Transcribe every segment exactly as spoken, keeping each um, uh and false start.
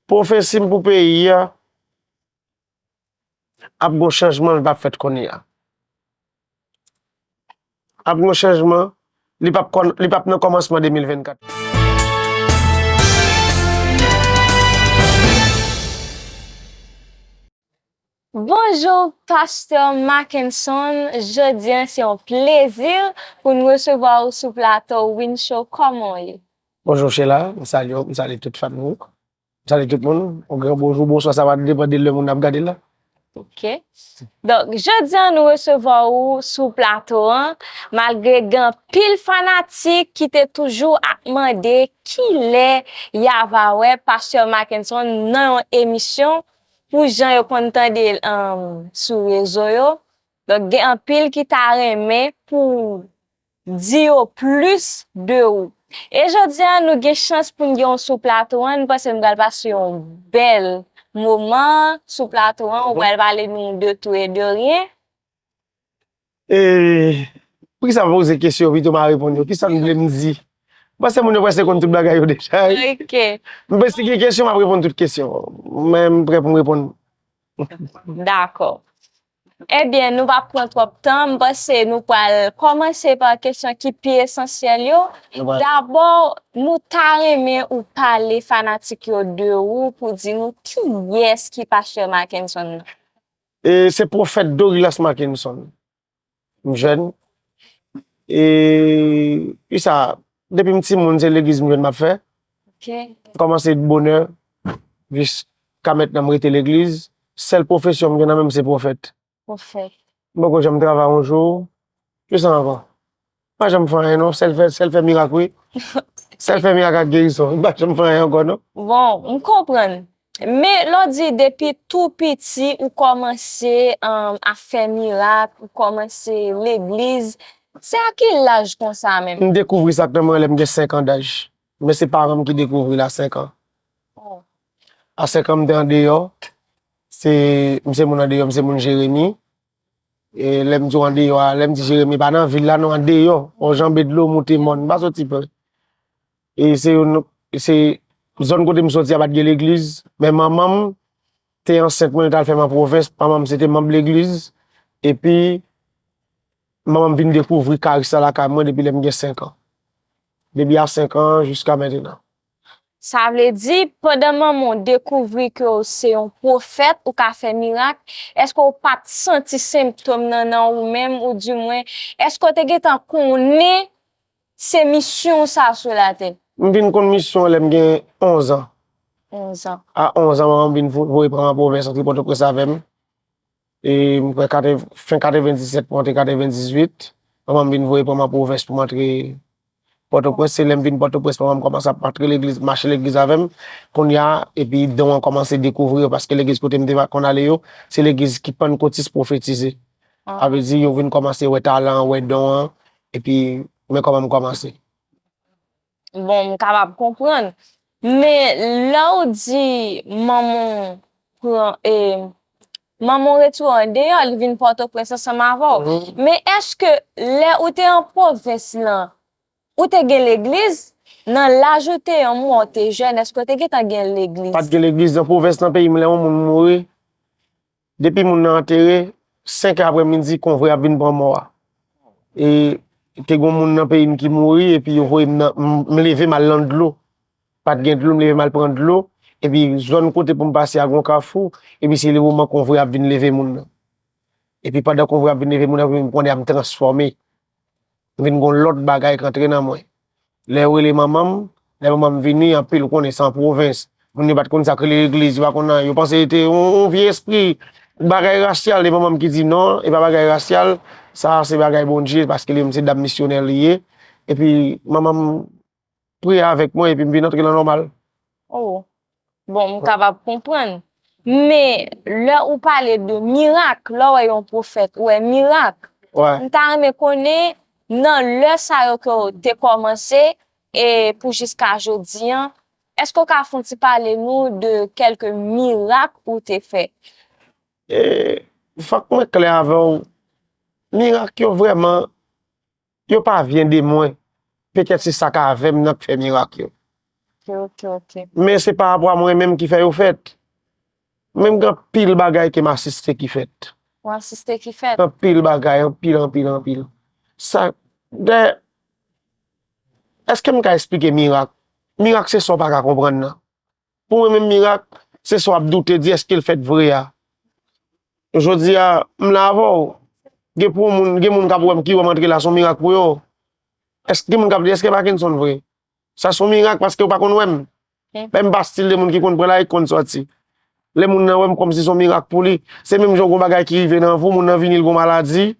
Pwofesi m pou peyi a, ap gon chanjman, li p ap fèt kounye a. Ap gon chanjman, li p ap kòn-, li p ap nan kòmansman de mil vennkat. Bonjou, Pastè Mackenson. Jodi a, se yon plezi pou n resevwa w sou plato Win Show. Kòman w ye? Bonjou, Sheila. M salye w, m salye tout fan ou. M salye tout moun. Yon gran bonjou, bonswa, sa va depann de lè moun ap gade l la. Ok. Donk, jodi a, nou resevwa w sou plato a, malgre gen anpil fanatik ki te toujou ap mande kilè y a va wè Pastè Mackenson nan yon emisyon, pou jan yo konn tande l, um, sou rezo yo. Donk, gen anpil ki ta renmen pou di yo plis de ou. E jodi a, nou gen chans pou n gen w sou plato a, nou panse nou pral pase yon bèl moman sou plato a, ou pral pale nou de tou e de ryen. E, poukisa w poze kesyon pito m a reponn yo? Kisa n vle m di? M panse moun yo prèske konn tout bagay yo deja, wi. Ok. M panse gen kesyon, m ap reponn tout kesyon. Mwen, m prè pou m reponn. Dakò. Ebyen, nou p ap pran twòp tan. M panse nou pral kòmanse pa kesyon ki pi esansyèl yo. Dabò, nou ta renmen ou pale fanatik yo de ou pou di nou kiyès ki Pastè Mackenson nan. E se pwofèt Dorilas Mackenson. M jèn. E, pi sa, depi m timoun, se legliz m jwenn m ap fè. Ok. M kòmanse bonè, jiska mentnan m rete legliz. Sèl pwofesyon m gen nan men m se pwofèt. Pwofèt. M poko janm travay yon jou. Kisa ankò? M pa janm fè anyen non, sèl fè, sèl fè mirak wi. Sèl fè mirak ak gerison. M pa janm fè anyen ankò non. Bon, m konprann. Men lè w di depi tou piti ou kòmanse, um, ap fè mirak, ou kòmanse legliz, se a ki laj konsa menm? M dekouvri sa k nan mwen lè m gen senk an daj. Men se paran m ki dekouvri l a senk an. Oh. A senk an m te andeyò. Se, m se moun andeyò, m se moun Jeremi. E lè m di w andeyò a, lè m di Jeremi, pa nan vil la non, andeyò. On janbe dlo, moute mòn, m pa soti pre. E se youn, se zòn kote m soti a pa t gen legliz, men manman m te ansent mwen, li t al fè m an pwovens, manman m se te manm legliz, epi manman m vin dekouvri karis la lakay mwen depi lè m gen senk an. Depi a senk an jiska mentenan. Sa vle di, pandan manman w dekouvri ke w se yon pwofèt, ou ka fè mirak, èske w pa t santi senptòm nan nan ou menm, oudimwen, èske w te gentan konnen se misyon w sa sou latè? M vin konn misyon an lè m gen onz an. Onz an. A onz an, manman m vin vo-, voye pran an pwovens antre Pòtoprens avè m. E m kwè katrè-, fen katrevendiset pou antre katrevendizuit, manman m vin voye pran m an pwovens pou m antre Pòtoprens. Se lè m vin Pòtoprens, manman m kòmanse ap antre legliz, mache legliz avè m. Kounye a, epi don an kòmanse dekouvri yo, paske legliz kote m te pa konn ale yo, se legliz ki pannkotis pwofetize. Sa vle di, yo vin kòmanse wè talan an, wè don an, epi men kòman m kòmanse. Bon, m kapab konprann. Men lè w di manman w pran, e, manman w retire w andeyò, li vin Pòtoprens ansanm avè w. Men èske lè ou te an pwovens lan, ou te gen legliz? Nan laj ou te an, mwen w te jèn, èske w te gentan gen legliz? Pa t gen legliz nan pwovens nan peyi m, lè yon moun mouri, depi moun nan antere, senk è aprè midi, konvway ap vin pran mò a. E te gen moun nan peyi m ki mouri, epi yo voye m nan, m, m leve m al nan dlo. Pa t gen dlo, m leve m al pran dlo. Epi zòn kote pou m pase a gon kafou, epi se le moman konvway ap vin leve moun nan. Epi pandan konvway ap vin leve moun nan, epi m konnen m transfòme. M vin gon lòt bagay k antre nan mwen. Lè yo rele manman m, lè manman m vini, anpil ou konnen se an pwovens. Moun yo pa t konn sa k rele legliz, yo pa konn anyen. Yo panse se te yon, yon vye espri, bagay rasyal, e manman m ki di non, e pa bagay rasyal, sa a se bagay Bondye, paske li menm se dam misyonè li ye. Epi manman m priye avèk mwen, epi m vin antre nan nòmal. Oh. Bon, m kapab konprann. Men, lè ou pale de mirak, lè w wè yon pwofèt, ou wè mirak. M ta renmen konnen, nan lè sa yo ke w te kòmanse, e pou jiska jodi an, èske w ka fè yon ti pale nou de kèlke mirak ou te fè? E, fòk mwen klè avè w, mirak yo vrèman, yo pa vyen de mwen. Petèt se sa k avè m nan k fè mirak yo. Ok, ok, ok. Men se pa rapò a mwen menm ki fè yo fèt. Men m gen anpil bagay ke m asiste ki fèt. Ou asiste ki fèt? Anpil bagay, anpil, anpil, anpil. Sa, dè, èske m ka eksplike mirak? Mirak se sa w pa ka konprann nan. Pou mwen menm mirak, se sa w ap doute, di èske l fèt vre a. Jodi a, m la avè w. Gen pou moun, gen moun k ap wè m ki wè m antre la, se yon mirak pou yo. Èske gen moun k ap di, èske Mackenson vre? Sa se yon mirak paske yo pa konn wè m. Men m pa stil de moun ki konn pran la e konn sòti. Lè moun nan wè m kòmsi se yon mirak pou li. Se menm jan yon bagay ki rive nan vi w, moun nan vini l gon maladi.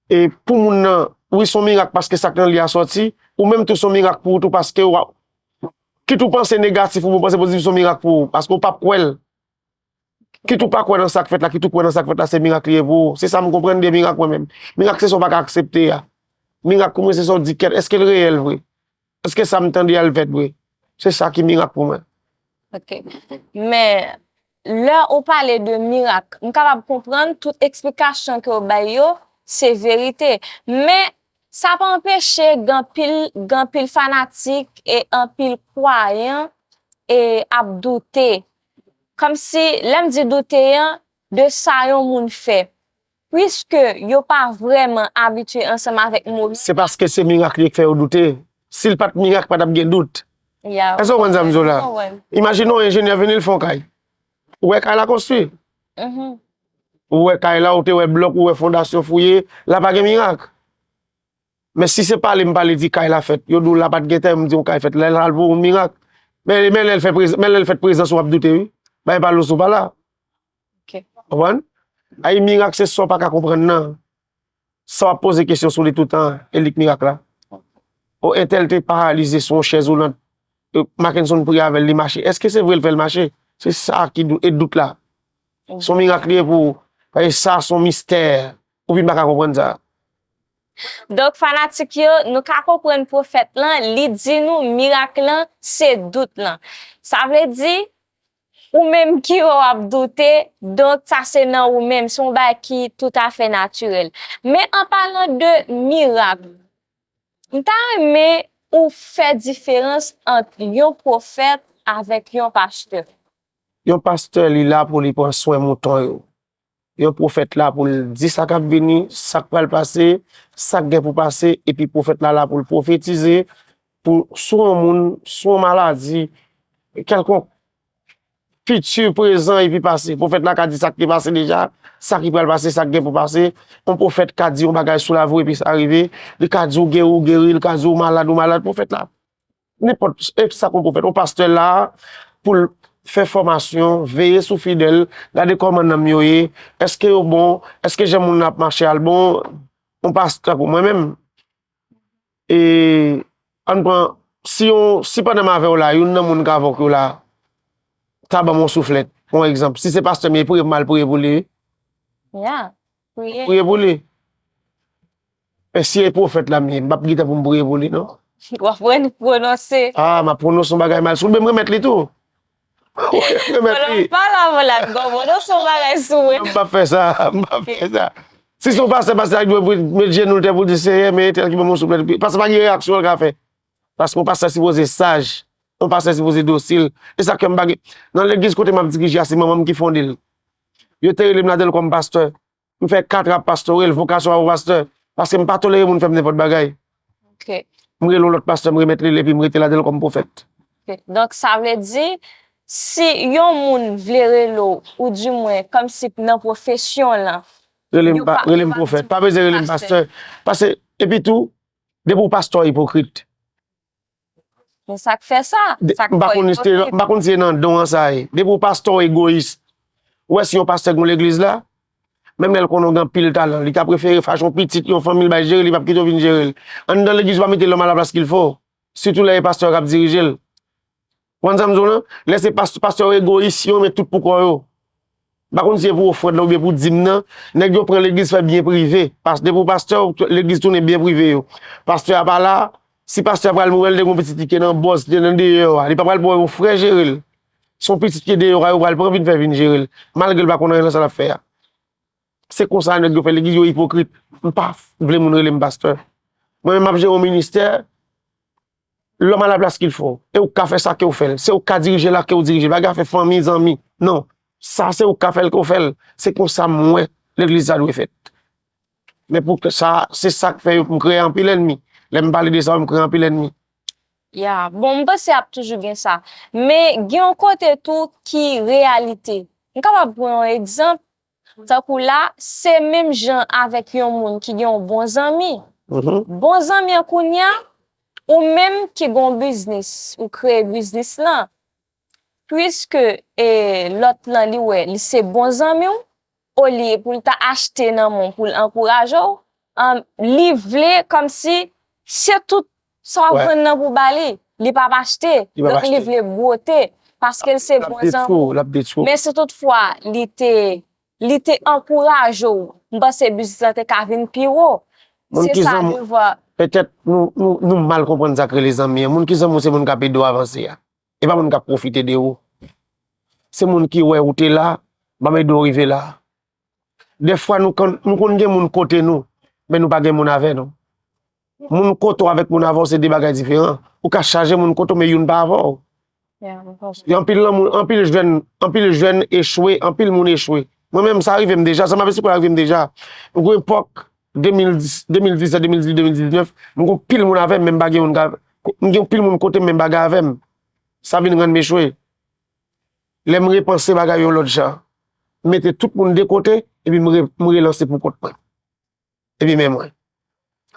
E pou moun nan, wi se yon mirak paske sa k nan li a sòti. Ou menm tou se yon mirak pou ou tou paske w ap, kit ou panse negatif ou panse pozitif se yon mirak pou ou paske w p ap kwè l. Kit ou pa kwè nan sa k fèt la, kit ou kwè nan sa k fèt la, se mirak li ye pou ou. Se sa m konprann de mirak mwen menm. Mirak se sa w pa ka aksepte a. Mirak pou mwen se sa w di kèt, èske l reyèl vre? Èske sa m tande a l fèt vre? Se sa ki mirak pou mwen. Ok. Men, lè ou pale de mirak, m kapab konprann tout eksplikasyon ke w bay yo, se verite. Men, sa pa anpeche gen anpil, gen anpil fanatik e anpil kwayan e ap doute. Kòmsi, lè m di doute an, de sa yon moun fè. Piske yo pa vrèman abitye ansanm avèk mo mirak. Se paske se mirak li k fè yo doute. Si l pa t mirak, pa t ap gen dout. Ya. Èske w konprann sa m di w la? Imajine yon enjenyè vini, l fè yon kay. Ou wè kay la konstwi? Ou wè kay la, ou te wè blòk, ou wè fondasyon fouye, la pa gen mirak. Men si se pale m pale di kay la fèt, yo di w la pa t gen tè, m di yon kay fèt, lè l al pou yon mirak. Men, men lè l fè prezans, men lè l fèt prezans ou ap doute wi. Bay pa lous ou pa la. Ok. Konprann? Ay mirak se sa w pa ka konprann nan. Sa w ap poze kesyon sou li toutan, e li k mirak la. O entèl te paralize sou yon chèz woulant. E Mackenson priye avè l, li mache. Èske se vre l fè l mache? Se sa ki dou, e dout la. Se yon mirak li ye pou ou. Paske sa se yon mistè. Ou vin pa ka konprann sa. Donk, fanatik yo, nou ka konprann pwofèt lan, li di nou mirak lan se dout lan. Sa vle di, ou menm ki wè w ap doute, donk sa se nan ou menm, se yon bagay ki toutafè natirèl. Men an palan de mirak, m ta renmen ou fè diferans ant yon pwofèt avèk yon pastè. Yon pastè, li la pou li pran swen mouton yo. Yon pwofèt la pou l di sa k ap vini, sa k pral pase, sa k gen pou pase, epi pwofèt la la pou l pwofetize pou sou yon moun, sou yon maladi kèlkonk, fiti, prezan, epi pase. Pwofèt la ka di sa k te pase deja, sa ki pral pase, sa k gen pou pase. Yon pwofèt ka di yon bagay sou lavi w epi sa rive. Li ka di w geri, w geri, li ka di w malad, ou malad. Pwofèt la nenpòt, e sa k yon pwofèt, yon pastè la pou l fè fòmasyon, veye sou fidèl, gade kòman nanm yo ye, èske yo bon, èske jan moun nan ap mache a l bon, yon pastè pou mwen menm. E ann pran, si yon, si pandan m avè w la, youn nan moun k avè w la ta ban m yon souflèt, yon egzanp, si se pastè m ye, priye m al priye pou li wi. Ya, priye. Priye pou li. Men si e pwofèt la m ye, m p ap gen tan pou m priye pou li non. W ap pwononse. Ah, m ap pwononse yon bagay mal sou l, men m remèt li tou. Wi, m remèt li. Pa la, pa la, m ap pwononse yon bagay sou mwen. M p ap fè sa, m p ap fè sa. Si se yon pastè, pastè a dwe met jenou l tè pou l di, Seyè, men entèl ki ban m yon souflèt. Pastè pa gen reyaksyon l ka fè. Paske yon pastè sipoze saj, yon pastè sipoze dosil. E sa k fè m pa gen, nan legliz kote m ap dirije a, se manman m ki fonde l. Yo te rele m ladan l kòm pastè. M fè kat rap pastorèl, vokasyon a yon pastè. Paske m pa tolere moun fè m nenpòt bagay. Ok. M rele yon lòt pastè, m remèt li l, epi m rete ladan l kòm pwofèt. Ok. Donk, sa vle di, si yon moun vle rele w, oudimwen, kòmsi nan pwofesyon lan, Rele m pa, rele m pwofèt. Pa bezwen rele m pastè. Paske, epi tou, depi w pastè w ipokrit. Men sa k fè sa. M pa konn si, m pa konn si se nan don an sa ye. Depi w pastè w egoyis. Ou wè si yon pastè gen legliz la, menm lè l konnen w gen anpil talan, li ka prefere fache yon pitit, yon fanmi l bay jere, li p ap kite w vin jere l. Anndan legliz ou pa mete lòm a la plas qu'il faut. Sitou lè e pastè w k ap dirije l. Konn sa m di w lan? Lè se pastè, pastè yo egoyis, yo renmen tout pou kò yo. M pa konn si se pou ofrann nan oubyen pou dim nan, nèg yo pran legliz fè byen prive. Pas, depi w pastè, legliz tounen byen prive yo. Pastè a pa la, si pastè a pral mouri, li te gen yon pitit ki te nan bòz, ki te nan deyò a. Li pa pral pran yon frè jere l. Se yon pitit ki deyò a, yo pral pran vin fè vin jere l. Malgre l pa konn anyen nan sa l ap fè a. Se konsa nèg yo fè legliz yo ipokrit. M pa vle moun rele m pastè. Mwen menm m ap jere yon ministè, L'homme à la place qu'il faut. E ou ka fè sa ke ou fè l. Se ou ka dirije la ke ou dirije. Pa gen afè fanmi, zanmi. Non. Sa se ou ka fè l ke ou fè l. Se konsa m wè legliz la dwe fèt. Men pou ke sa, se sa k fè yo, m kreye anpil ènmi. Lè m pale de sa, m kreye anpil ènmi. Ya, bon, m panse ap toujou gen sa. Men gen yon kote tou ki reyalite. M kapab pran yon egzanp, tankou la, se menm jan avèk yon moun ki gen yon bon zanmi. Bon zanmi an kounye a, ou menm ki gen yon biznis, ou kreye biznis lan, piske e, lòt lan li wè li se bon zanmi w, olye pou l ta achte nan men w pou l ankouraje w, an, li vle kòmsi se tout sa w ap vann nan pou ba li, li p ap achte. Donk li vle bwote paske l se bon zanmi w. Men si toutfwa li te li te ankouraje w, m panse biznis lan te ka vin pi wo. Se sa devwa. Petèt nou, nou, nou mal konprann sa k rele zanmi an. Moun ki zanmi w se moun k ap ede w avanse a. E pa moun k ap pwofite de ou. Se moun ki wè ou te la, m ap ede w rive la. Dèfwa nou konn, nou konn gen moun kote nou, men nou pa gen moun avè nou. Moun kote w avèk moun avè w se de bagay diferan. Ou ka chaje moun kote w, men youn pa avè w. Gen anpil lanmou, anpil jèn, anpil jèn echwe, anpil moun echwe. Mwen menm, sa rive m deja, sa m ap esplike la rive m deja. M gen epòk, de mil dis, de mil dis a de mil dis, de mil diznèf, m gen pil moun avè m, men m pa gen youn ka, m gen pil moun kote m, men m pa gen avè m. Sa vin rann m echwe. Lè m repanse bagay yon lòt jan, m mete tout moun de kote, epi m re, m relanse pou kont mwen. Epi men mwen.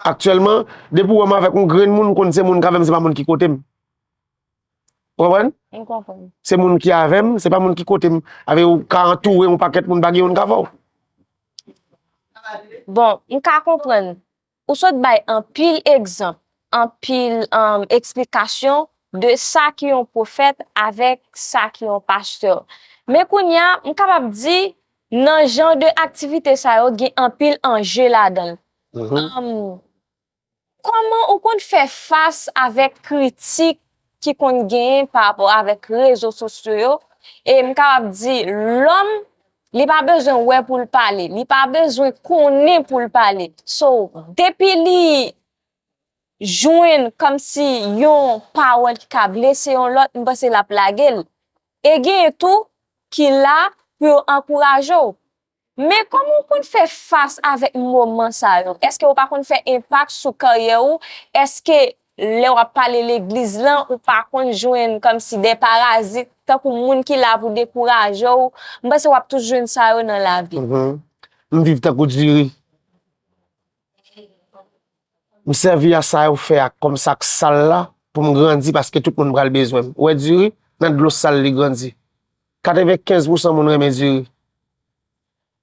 Aktyèlman, depi w wè m avèk yon grenn moun, m konn se moun k avè m, se pa moun ki kote m. Ou konprann? M konprann. Se moun ki avè m, se pa moun ki kote m. Avè ou ka antoure yon pakèt moun, pa gen youn k avè w. Bon, m ka konprann. Ou sot bay anpil egzanp, anpil um, eksplikasyon de sa ki yon pwofèt avèk sa ki yon pastè. Men kounye a, m kapab di, nan jan de aktivite sa yo, gen anpil anje ladan l. Um, kòman ou konn fè fas avèk kritik ki konn genyen pa rapò avèk rezo sosyo yo? E m kapab di, lòm, li pa bezwen wè pou l pale, li pa bezwen konnen pou l pale. So, depi li jwenn kòmsi yon pawòl ki ka blese yon lòt, m panse l ap lage l. E genyen tou ki la pou yo ankouraje w. Men kòman w konn fè fas avèk moman sa yo? Èske w pa konn fè enpak sou karyè w? Èske lè w ap pale legliz lan, ou pa konn jwenn kòmsi de parazit, tankou moun ki la pou dekouraje w? M panse w ap toujou jwenn sa yo nan lavi. M viv tankou diri. M sèvi a sa yo fè a kòm sa k sal la pou m grandi paske tout moun pral bezwen m. Ou wè diri, nan dlo sal li grandi. Katrevenkenz pousan moun renmen diri.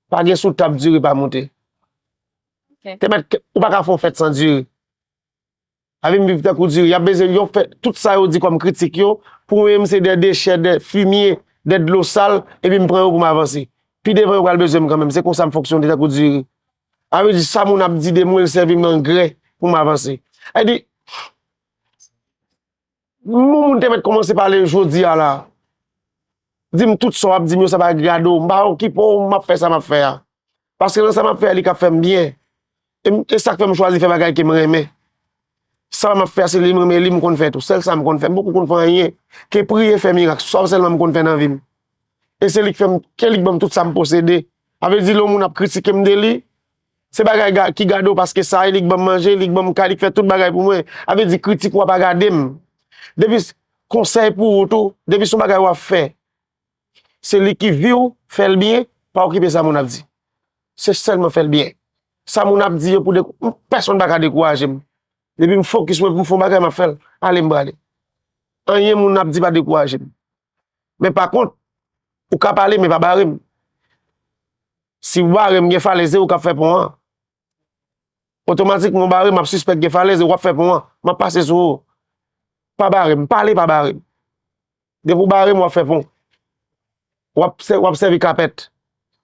Pa gen sou tab diri pa moute. Te mèt, ou pa ka fè yon fèt san diri. Avè m viv tankou diri. Y ap bezwen yo fè tout sa yo di kòm kritik yo, pou mwen menm se de dechè, de fimye, de dlo sal, epi m pran yo pou m avanse. Pi devan yo pral bezwen m kanmenm. Se konsa m fonksyone tankou diri. Sa vle di sa moun ap di de mwen, l sèvi m angrè pou m avanse. Sa vle di, yon moun te mèt kòmanse pale jodi a la. Di m tout sa w ap di m yo, sa pa gade w. M pa okipe w, m ap fè sa m ap fè a. Paske nan sa m ap fè a, li ka fè m byen. E, e sa k fè m chwazi fè bagay ke m renmen. Sa m ap fè a, se li m renmen, li m konn fè tou. Sèl sa m konn fè. M poko konn fè anyen ke priye, fè mirak. Sa sèlman m konn fè nan vi m. E se li k fè m, ke li k ban m tout sa m posede. Sa vle di lè yon moun ap kritike m de li, se bagay ki gade w paske sa e li k ban m manje, li k ban m kay, li k fè tout bagay pou mwen. Sa vle di kritik ou a pa gade m. Depi konsèy pou ou tou, depi se yon bagay w ap fè, se li ki vi w, fè l byen, pa okipe sa moun ap di. Se sèlman fè l byen. Sa moun ap di yo pou de, pèsonn pa ka dekouraje m. Depi m fokis mwen pou m fè yon bagay, m ap fè l. Ale m prale. Anyen moun ap di pa dekouraje m. Men pa kont, ou ka pale men pa bare m. Si w bare m, gen falèz, se ou k ap fè pon an. Otomatikman w bare m, m ap sispèk gen falèz, w ap fè pon an. M ap pase sou ou. Pa bare m, pale pa bare m. Depi w bare m, w ap fè pon. W ap, w ap sèvi kapèt.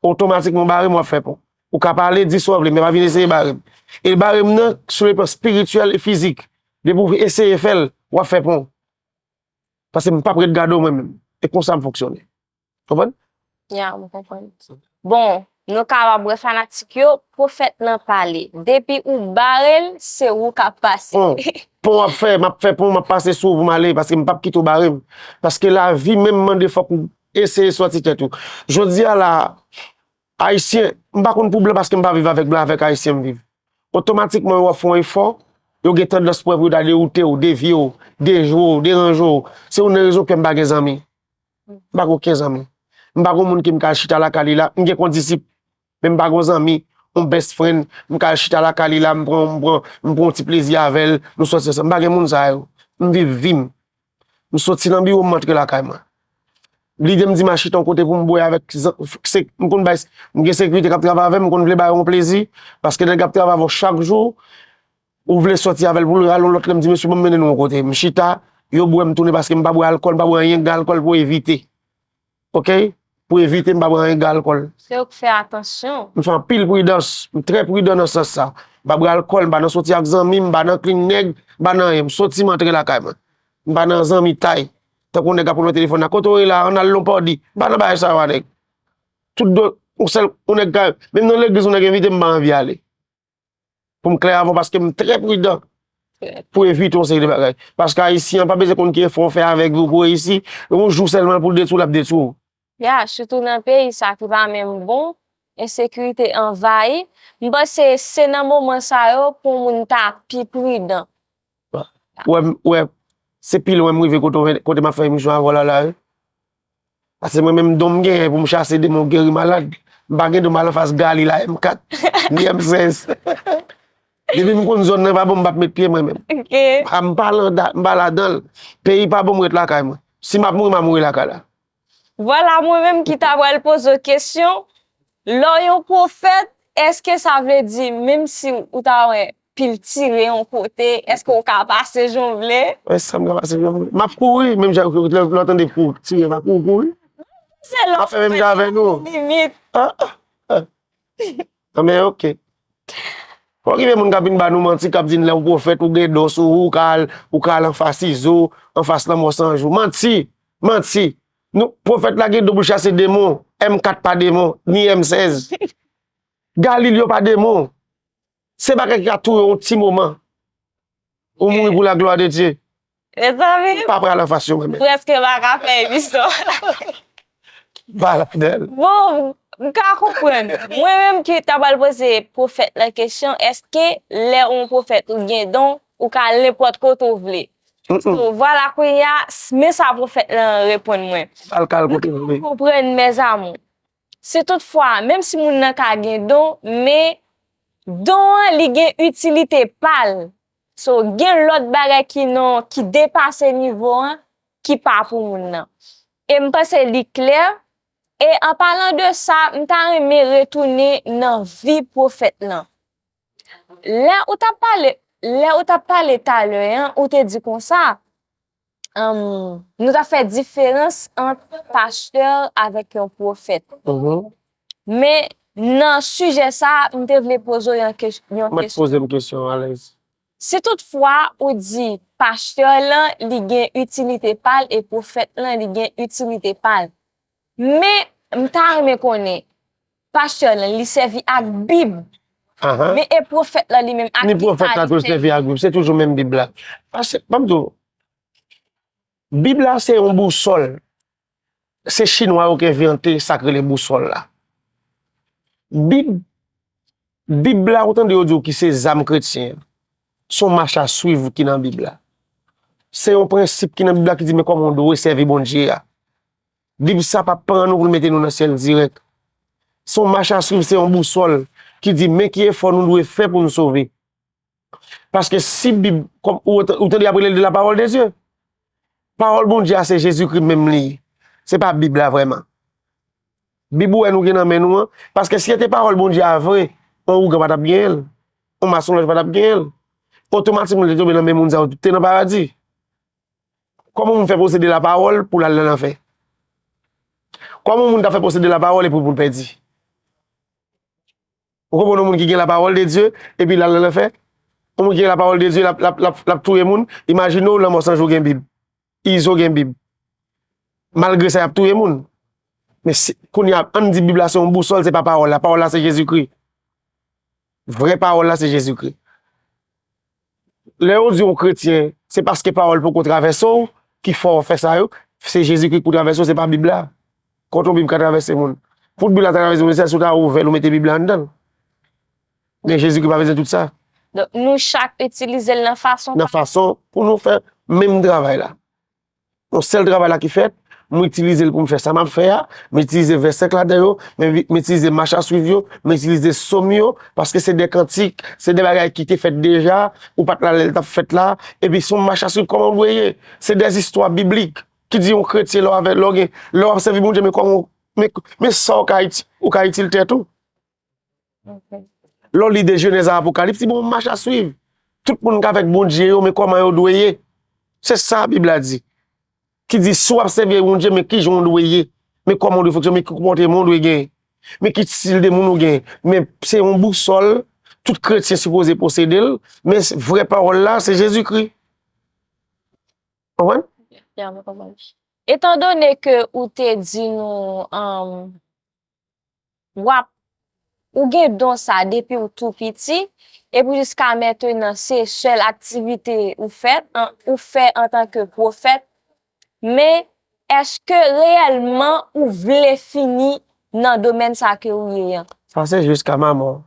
Otomatikman w bare m, w ap fè pon. Ou ka pale, di sa w vle, men pa vin eseye bare m. E bare m nan, sou le plan espirityèl e fizik. Depi w eseye fè l, w ap fè pon. Paske m p ap ret gade w mwen menm. E konsa m fonksyone. Konprann? Ya, m konprann. Bon, Nou kapab wè fanatik yo, pwofèt lan pale. Depi ou bare l, se ou k ap pase. Pon, pon w ap fè, m ap fè pon, m ap pase sou ou pou m ale, paske m p ap kite w bare m. Paske lavi menm mande fòk ou eseye sòti tèt ou. Jodi a la, Ayisyen, m pa konn pou blan paske m pa viv avèk blan, avèk Ayisyen m viv. Otomatikman, yo ap fè yon efò, yo gen tandans pou yo ta dewoute w, devye w, dejwe w, deranje w. Se youn nan rezon k fè m pa gen zanmi. M pa gen okenn zanmi. M pa gen moun ke m ka al chita lakay li la. M gen kondisip, men m pa gen zanmi, yon best friend. M ka al chita lakay li la, m pran, m pran, m pran yon ti plezi avè l, nou sòti ansanm. M pa gen moun sa yo. M viv vi m. M soti nan biwo m, m antre lakay mwen. Lide m di m a chita yon kote pou m bwè avèk zan-, se, m konn bay, m gen sekirite k ap travay avè m, m konn vle ba yo yon plezi, paske nèg ap travay avè w chak jou, ou vle sòti avè l pou l rale yon lòt lè, m di, "Mesye, ban m mennen nou yon kote." M chita, yo bwè, m tounen, paske m pa bwè alkòl, m pa bwè anyen k gen alkòl pou evite. Oke? Pou evite, m pa bwè anyen k gen alkòl. Se ou k fè atansyon. M fè anpil pridans, m trè pridan nan sans sa. M pa bwè alkòl, m pa nan sòti ak zanmi, m pa nan clean nèg, m pa nan anyen. M soti, m antre lakay mwen. M pa nan zanmitay. Tankou nèg ap rele w nan telefòn nan, "Kote w ye la? Ann al Lon Pòdi." M pa nan bagay sa yo a nèg. Tout do, yon sèl, yon nèg ka, menm nan legliz, yon nèg envite m, m pa anvi ale. Pou m klè avè w, paske m trè pridan. Pou evite yon seri de bagay. Paske Ayisyen an pa bezwen konn ki efò w fè avèk vi w pou reyisi. Yon jou sèlman pou l detwi w, l ap detwi w. Ya, sitou nan peyi sa ki pa menm bon, ensekirite anvayi. M panse se nan moman sa yo pou moun ta pi pridan. Ou wè, m, ou wè, se pi lwen m rive kote w, kote m ap fè emisyon avè w la, la, wi. Paske mwen menm, don m genyen pou m chase demon, geri malad. M pa gen don m al anfas Galil a M kat, ni M sèz. Depi m konn zòn nan pa bon, m p ap met pye mwen menm. Ok. A, m pa landa, m pa ladan l. Peyi pa bon, m ret lakay mwen. Si m ap mouri, m a mouri lakay la. Vwala, mwen menm ki ta pral poze w kesyon, lè w yon pwofèt, èske sa vle di, menm si ou ta wè pil tire yon kote, èske w ka pase jan w vle? Wè, sa m ka pase jan m vle. M ap kouri, menm jan lè, lè w tande kou, tire, m ap kouri, kouri. Se lè m ap fè menm jan avè nou. Limit. Ah, ah, ah. Ah, men oke. Fò rive moun k ap vin ba nou manti, k ap di n lè w pwofèt, ou gen don sou ou, ou ka al, ou ka al anfas Izo, anfas Lanmò San Jou. Manti! Manti! Nou, pwofèt la gen don pou l chase demon. M kat pa demon, ni M sèz. Galil yo pa demon. Se bagay ki ka touye w yon ti moman. Ou mouri pou la glwa de Dye. Mezanmi, m pa pral anfas yo, mwen menm. Prèske pa ka fè emisyon. Baladèl. Bon, m ka konprann. Mwen menm ki ta pral poze pwofèt la kesyon, èske lè yon pwofèt ou gen don, ou ka al nenpòt kote w vle? So, vwala, kounye a, s-, men sa pwofèt lan reponn mwen. Al ka al kote w vle. Konprann, mes amours. Si toutfwa, menm si moun nan ka gen don, men don an, li gen itilite pa l. So, gen lòt bagay ki nan, ki depase nivo an, ki pa pou moun nan. E m panse li klè. E an palan de sa, m ta renmen retounen nan vi pwofèt lan. Lè ou t ap pale, lè ou t ap pale talè an, ou te di konsa, um, nou t ap fè diferans ant pastè avèk yon pwofèt. Mhm. Men nan sijè sa, m te vle poze w yon kes-, yon kesyon. Mèt poze m kesyon, alèz. Si toutfwa ou di pastè lan, li gen itilite pa l e pwofèt lan, li gen itilite pa l. Men, m ta renmen konnen, pastè lan, li sèvi ak Bib. Ahan. Men e pwofèt lan li menm ak ki kalite? Ni pwofèt la tou sèvi ak Bib, se toujou menm Bib la. Paske, ban m di w, Bib la se yon bousòl. Se chinwa yo ki envante sa k rele bousòl la. Bib, Bib la, ou tande yo di w ki se zam kretyen an. Se yon mach a swiv ki nan Bib la. Se yon prensip ki nan Bib la ki di men kòman w dwe sèvi Bondye a. Bib sa p ap pran nou pou l mete nou nan syèl dirèk. Se yon mach a swiv, se yon bousòl ki di men ki efò nou dwe fè pou nou sove. Paske si Bib, kòm ou, ou tande y ap rele l de la parole de Dieu. Pawòl Bondye a se Jezikri menm li ye. Se pa Bib la vrèman. Bib ou wè nou gen nan men nou an, paske si se te pawòl Bondye a vre, yon ougan pa t ap genyen l, yon masonlòj pa t ap genyen l. Otomatikman, li te tonbe nan men moun sa yo, te nan paradi. Kòman moun fè posede lapawòl pou l al nan lanfè? Kòman moun ta fè posede lapawòl epi pou l pèdi? Ou konprann yon moun ki gen lapawòl de Dye, epi l al nan lanfè? Yon moun ki gen lapawòl de Dye, l ap, l ap, l ap, l ap touye moun. Imajine w, Lanmò San Jou gen Bib. Izo gen Bib. Malgre sa, y ap touye moun. Men si, kounye a, ann di Bib la se yon bousòl, se pa pawòl la. Pawòl la se Jezikri. Vrè pawòl la se Jezikri. Lè yo di yon kretyen, se paske pawòl poko travèse w ki fè w fè sa yo. Se Jezikri ki pou travèse w, se pa Bib la. Kont yon Bib ka travèse moun. Pou Bib la travèse moun, se si w ta ouvè l, ou mete Bib la anndan l. Men Jezikri pa bezwen tout sa. Donk, nou chak itilize l nan fason Nan pa fason pou nou fè menm travay la. Yon sèl travay la ki fèt, mwen itilize l pou m fè sa m ap fè a, mwen itilize vè sèk ladan yo, mwen vi- mwen itilize mach a swiv yo, mwen itilize sòm yo, paske se de kantik, se de bagay ki te fèt deja, ou pa t la lè l t ap fèt la, epi se yon mach a swiv kòman w dwe ye. Se de zistwa biblik ki di yon kretyen lè w avè, lè w gen, lè w ap sèvi Bondye, men kòman w, men, men sa w ka iti- ou ka itil tèt ou. Lè w li de Jenèz a Apokalips, li ba w yon mach a swiv. Tout moun k avèk Bondye yo, men kòman yo dwe ye. Se sa Bib la di. Ki di, si w ap sèvi Bondye, men kijan w dwe ye. Men kòman w dwe fonksyone, men ki konpòteman w dwe gen. Men ki stil de moun ou gen. Men se yon bousòl, tout kretyen sipoze posede l. Men vrè pawòl la, se Jezikri. Konprann? Ya, mwen konprann. Etandone ke ou te di nou, um, w ap, ou gen don sa depi w tou piti, epi jiska mentenan se sèl aktivite ou fè, an, ou fè antanke pwofèt, men èske reyèlman ou vle fini nan domèn sa ke ou ye an? Sa se jiska mamò.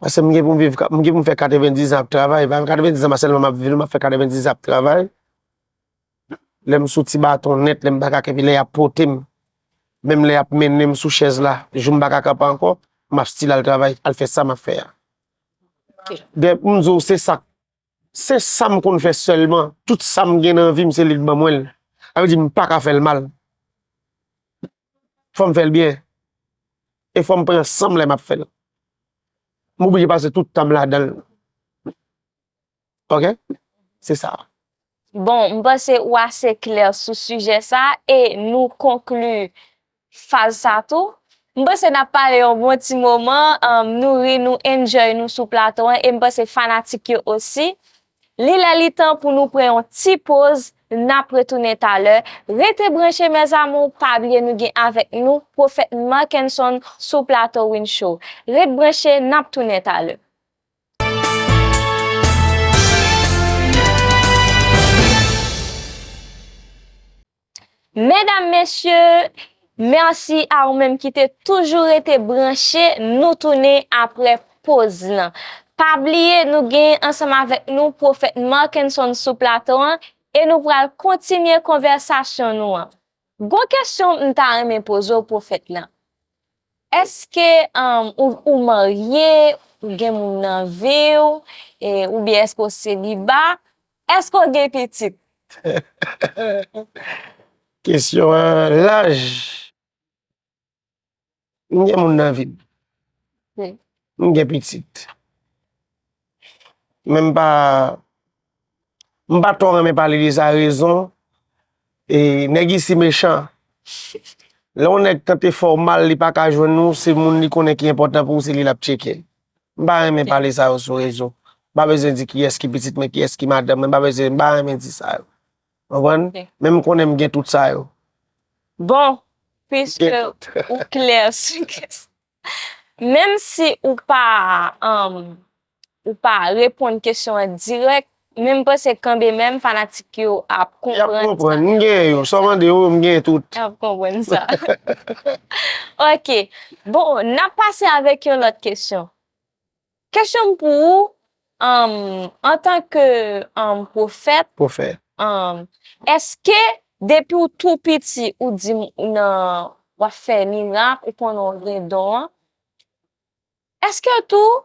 Paske m gen pou m viv, m gen pou m fè katrevendiz an ap travay. Pa katrevendiz an sèlman m ap viv, m ap fè katrevendiz an ap travay. Lè m sou ti baton nèt, lè m pa ka kenbe, lè y ap pote m, menm lè y ap mennen m sou chèz la, jou m pa ka kanpe ankò, m ap still al travay, al fè sa m ap fè a. Ok. De, m di w, se sa, se sa m konn fè sèlman. Tout sa m gen nan vi m, se li k ban mwen l. Sa vle di m pa ka fè l mal. Fò m fè l byen. E fò m pran san m lè m ap fè l. M oblije pase tout tan m ladan l. Ok? Se sa. Bon, m panse ou ase klè sou sijè sa e nou konkli faz sa tou. M panse n ap pale yon bon ti moman, um, nou ri, nou enjoy nou sou plato an e m panse fanatik yo osi. Li lè li tan pou nou pran yon ti poz, n ap retounen talè. Rete branche mes amours, pa bliye nou gen avèk nou Pwofèt Markenson sou plato Win Show. Ret branche, n ap tounen talè. Medam, mesye, mèsi a ou menm ki te toujou rete branche. Nou tounen apre poz lan. Pa bliye, nou gen ansanm avèk nou Pwofèt Markenson sou plato an e nou pral kontinye konvèsasyon nou an. Gon kesyon m ta renmen poze w, Pwofèt lan. Èske, um, ou, ou marye, ou gen moun nan vi w, e, oubyen èske w seliba? Èske w gen pitit? Kesyon an, laj. M gen moun nan vi m. Hmm. M gen pitit. Men m pa, m pa twò renmen pale de sa, rezon, e, nèg isi mechan. Lè yon nèg tante fè w mal, li pa ka jwenn ou, se moun li konnen ki enpòtan pou ou, se li l ap tcheke. M pa renmen pale sa yo sou rezo. M pa bezwen di kiyès ki pitit mwen, kiyès ki madanm mwen, m pa bezwen, m pa renmen di sa yo. Konprann? Ok. Men m konnen m gen tout sa yo. Bon, piske ou klè sou kesyon. Menm si ou pa, um, ou pa reponn kesyon an dirèk, men m panse kanmenm fanatik yo ap konprann sa. Y ap konprann. M gen yo. Sa w mande yo, m gen tout. Y ap konprann sa. Ok. Bon, n ap pase avèk yon lòt kesyon. Kesyon m pou ou, um, antanke, um, pwofèt, Pwofèt. Um, èske depi w tou piti, ou di m ou nan, w ap fè mirak, ou konnen w gen don an, èske tou,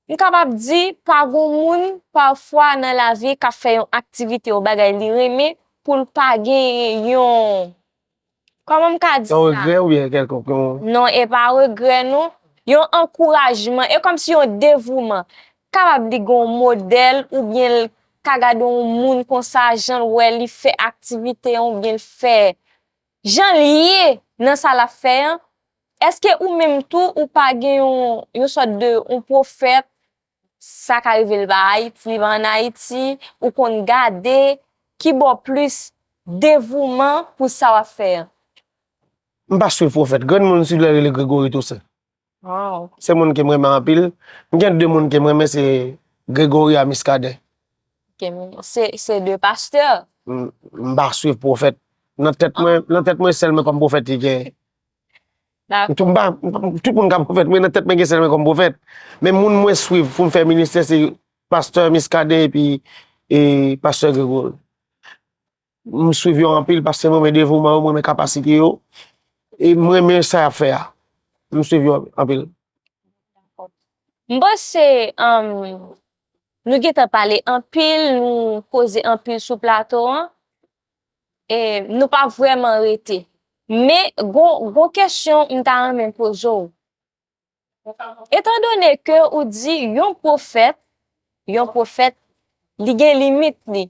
m kapab di, pa gon moun, pafwa nan lavi, k ap fè yon aktivite, yon bagay li renmen, pou l pa gen yon, kòman m ka di sa? Yon regrè oubyen kèlkonk, yon... Non, e pa regrè, non. Yon ankourajman, e kòmsi yon devouman. Kapab li gen yon modèl, oubyen l ka gade yon moun konsa, jan l wè li fè aktivite an, oubyen l fè jan l ye nan sa l ap fè an, èske ou menm tou, ou pa gen yon, yon sòt de, yon pwofèt, sa ka rive l pa Ayiti, li pa ann Ayiti, ou konn gade ki ba w plis devouman pou sa w ap fè an? M pa swiv pwofèt. Granmoun sou lè rele Gregory Toussaint. Se moun ke m renmen anpil. M gen de moun ke m renmen, se Gregory a Muscadin. Se se de pastè. M, m pa swiv pwofèt. Nan tèt mwen, nan tèt mwen sèl mwen kòm pwofèt ki genyen. Dakò. M pa, m pa, tout moun ka pwofèt, men nan tèt mwen gen sèl mwen kòm pwofèt. Men moun mwen swiv pou m fè ministè se pastè Muscadin epi e pastè Gregory. M swiv yo anpil paske m renmen devouman yo, m renmen kapasite yo. E m renmen sa y ap fè a. M swiv yo anpil. M panse um, nou gentan pale anpil, nou koze anpil sou plato an. E nou pa vrèman rete. Men gon, gon kesyon m ta renmen poze w. Etandone ke ou di yon pwofèt, yon pwofèt, li gen limit li.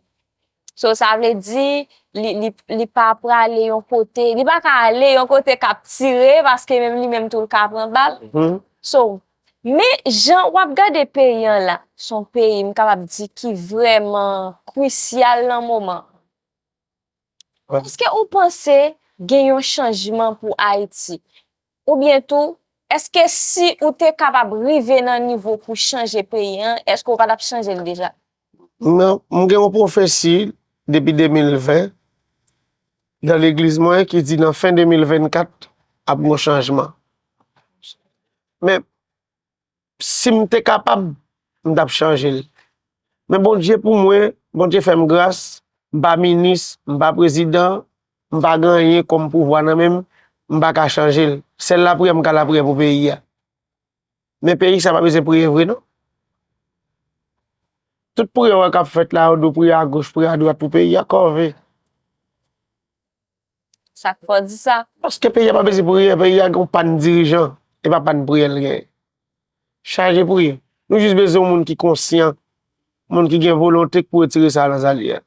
So sa vle di li, li, li pa prale yon kote, li pa ka ale yon kote k ap tire paske menm li menm tou l ka pran bal. So, men jan w ap gade peyi an la, se yon peyi m kapab di ki vrèman krisyal nan moman. Èske ou panse gen yon chanjman pou Ayiti? Oubyen tou, èske si ou te kapab rive nan nivo pou chanje peyi an, èske ou pa t ap chanje l deja? Non, m gen yon pwofesi depi de mil ven nan legliz mwen ki di nan fen de mil vennkat ap gen yon chanjman. Men, si m te kapab, m t ap chanje l. Men Bondye pou mwen, Bondye fè m gras, m pa minis, m pa prezidan, m pa gen anyen kòm pouvwa nan men m, m pa ka chanje l. Sèl lapriyè m ka lapriyè pou peyi a. Men peyi sa pa bezwen priye vre non. Tout priyè w wè k ap fèt la, yo dwe priye agoch, priye adwat pou peyi a, kòve. Sa k fè w di sa? Paske peyi a pa bezwen priye, peyi a gen yon pàn dirijan, e pa pàn priyè l genyen. Chaje priye. Nou jis bezwen yon moun ki konsyan, moun ki gen volonte k pou retire sa nan zali a.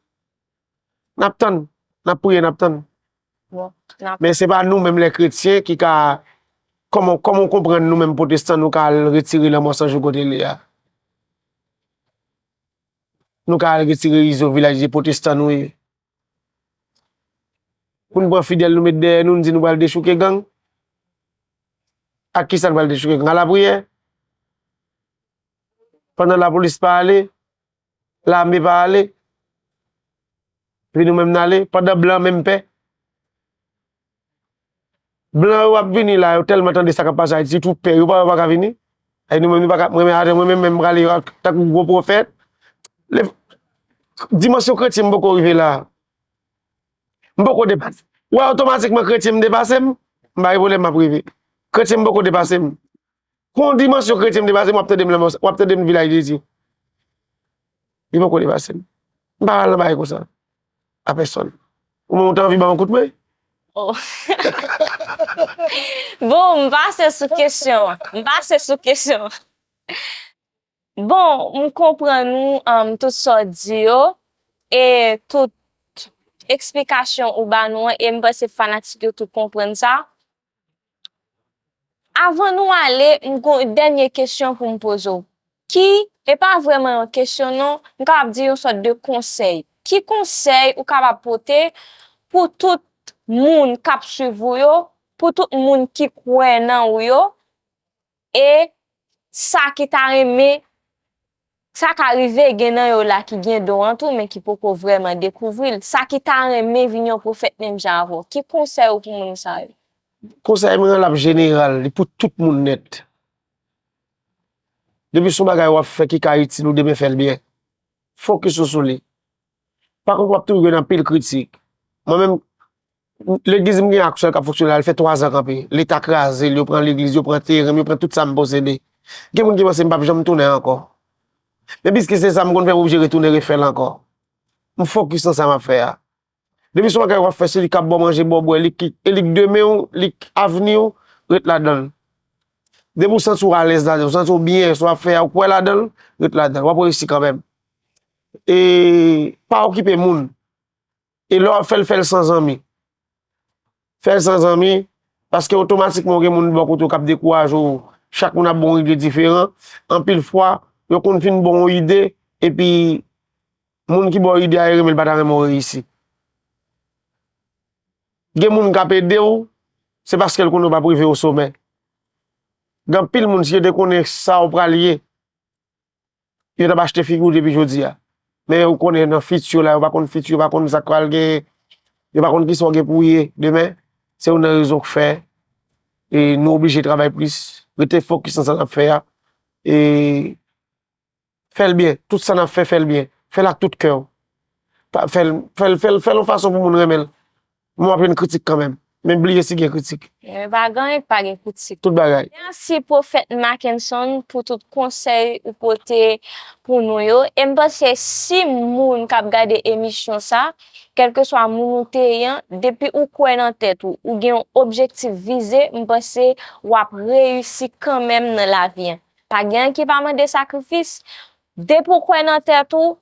N ap tann, n ap priye, n ap tann. Men se pa nou menm lè kretyen ki ka, kòman, kòman w konprann nou menm pwotestan nou ka al retire lanmò san jou kote l ye a? Nou ka al retire izo vilaj de pwotestan nou ye. Pou n pran fidèl nou met dèyè nou, n di nou pral dechouke gang. Ak kisa n pral dechouke gang? A lapriyè? Pandan lapolis pa ale, lame pa ale, epi nou menm n ale, pandan blan menm pè. Blan yo ap vini la, yo tèlman tande sa k ap pase Ayiti, yo tou pè, yo pa, yo pa ka vini. Ay nou menm nou pa ka, mwen menm, atè mwen menm, menm prale tankou gwo pwofèt. Dimansyon kretyen m poko rive la. M poko depase. Wè otomatikman kretyen m depase m, m pa gen pwoblèm m ap rive. Kretyen m poko depase m. Gon dimansyon kretyen m depase m, w ap tande m, w ap tande m vilaj de Dye. Li poko depase m. M pa pral nan bagay konsa. A pèsòn. Ou menm ou ta anvi ban yon kout men? Oh. Bon, m pase sou kesyon an. M pase sou kesyon an. Bon, m konprann ou, um, tout sa w di yo, e tout eksplikasyon ou ba nou an, e m panse fanatik yo tout konprann sa. Avan nou ale, m gon dènye kesyon pou m poze w. Ki, e pa vrèman yon kesyon non, m kapab di yon sòt de konsèy. Ki konsèy ou kapab pote pou tout moun k ap swiv ou yo, pou tout moun ki kwè nan ou yo, e sa ki ta renmen, sa ka rive gen nan yo la ki gen don an tou, men ki poko vrèman dekouvri l. Sa ki ta renmen vin yon pwofèt menm jan avè w, ki konsèy ou pou moun sa yo? Konsèy mwen an l ap jeneral, li pou tout moun nèt. Depi se yon bagay w ap fè ki ka itil ou demen, fè l byen. Fokis ou sou li. Pa kont w ap toujou jwenn anpil kritik. Mwen menm, legliz m gen aksyon k ap fonksyone la, l fè twazan kanpe. Leta kraze l, yo pran legliz, yo pran teren m, yo pran tout sa m posede. Gen moun ki panse m p ap janm tounen ankò. Men piske se sa m konn fè, m oblije retounen refè l ankò. M fokis nan sa m ap fè a. Depi se yon bagay w ap fè, se li k ap ba w manje, ba w bwè, li ki, e li k demen w, li k avni w, ret ladan l. Depi w santi w alèz ladan l, w santi w byen, sa w ap fè a, w kwè ladan l, ret ladan l. W ap reyisi kanmenm. E pa okipe moun. E lè w ap fè l, fè l san zanmi. Fè l san zanmi, paske otomatikman w gen moun bò kote w k ap dekouraje w. Chak moun ap ba w ide diferan. Anpil fwa, yo konn fin ba w ide, epi moun ki ba w ide a, yo renmen l pa ta renmen w reyisi. Gen moun k ap ede w, Se paske l konnen w p ap rive o somè. Gen anpil moun, si yo te konnen sa w pral ye, yo t ap achte figi w depi jodi a. Men yo konnen nan fiti la, yo pa konn fiti, yo pa konn sa k pral gen, yo pa konn kisa w gen pou w ye demen. Se youn nan rezon k fè e nou oblije travay plis, rete fokis nan sa n ap fè a. E fè l byen. Tout sa n ap fè, fè l byen. Fè l ak tout kè w. Pa, fè l, fè l, fè l, fè l yon fason pou moun renmen l. Men w ap jwenn kritik kanmenm. Men bliye si gen kritik. Men pa gen anyen k pa gen kritik. Tout bagay. Mèsi Pwofèt Mackenson pou tout konsèy ou pote pou nou yo. E m panse si moun k ap gade emisyon sa, kèlkeswa moun ou te ye an, depi ou kwè nan tèt ou, ou gen yon objektif vize, m panse w ap reyisi kanmenm nan lavi an. Pa gen anyen ki pa mande sakrifis. Depi w kwè nan tèt ou,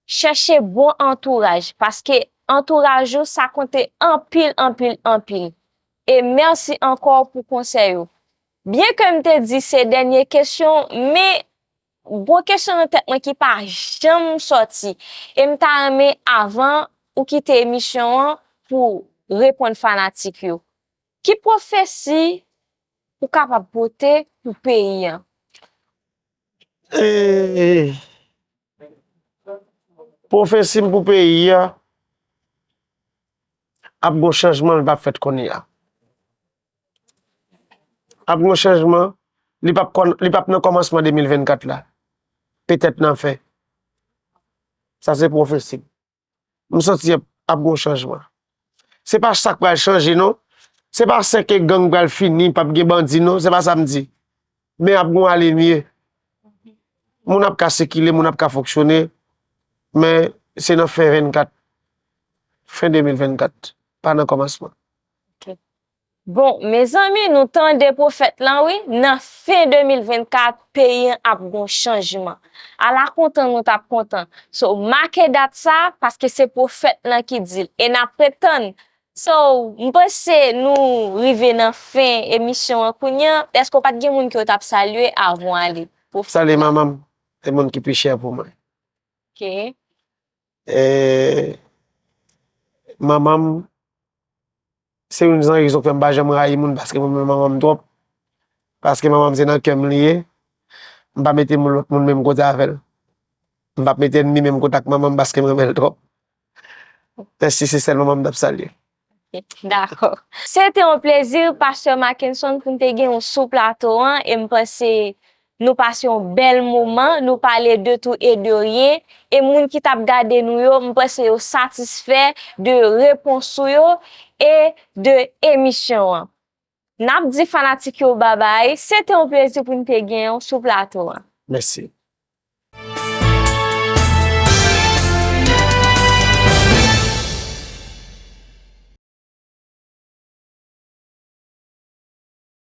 chèche bon antouraj, paske antouraj ou sa konte anpil, anpil, anpil. E mèsi ankò pou konsèy ou. Byen ke m te di se dènye kesyon, men gon kesyon nan tèt mwen ki pa janm sòti. E m ta renmen avan ou kite emisyon an pou reponn fanatik yo. Ki pwofesi ou kapab pote pou peyi an? E, pwofesi m pou peyi a, ap gon chanjman, li p ap fèt kounye a. Ap gon chanjman, li p ap kòn-, li p ap nan kòmansman de mil vennkat la. Petèt nan fen. Sa se pwofesi m. M santi ap, ap gon chanjman. Se pa sa k pral chanje, non. Se pa sèke gang pral fini, p ap gen bandi, non. Se pa sa m di. Men ap gon ale mye. Moun ap ka sikile, moun ap ka fonksyone, men se nan fen vennkat, fen de mil vennkat, pa nan kòmansman. Ok. Bon, mezanmi, nou tande pwofèt lan, wi, nan fen de mil vennkat, peyi an ap gon chanjman. Ala kontan nou t ap kontan. So, make dat sa, paske se pwofèt lan ki di l. E n ap ret tann. So, m panse nou rive nan fen emisyon an kounye a. Èske w pa t gen moun ke w t ap salye avan w ale? Pwofèt lan. Salye manman m, se moun ki pi chè pou mwen. Ok. E, manman m, se youn nan rezon k fè m pa janm rayi moun, paske mwen renmen manman m twòp. Paske manman m se nan kè m li ye. M pa mete moun, lòt moun menm kote avè l. M p ap mete ènmi menm kote ak manman m paske m renmen l twòp. Mèsi, se sèl manman m t ap salye. Dakò. Se te yon plezi, Pastè Mackenson, pou n te gen w sou plato an, e m panse nou pase yon bèl moman, nou pale de tou e de ryen, e moun ki t ap gade nou yo, m panse yo satisfè de repons ou yo e de emisyon an. N ap di fanatik yo babay, se te yon plezi pou n te gen w sou plato an. Mèsi.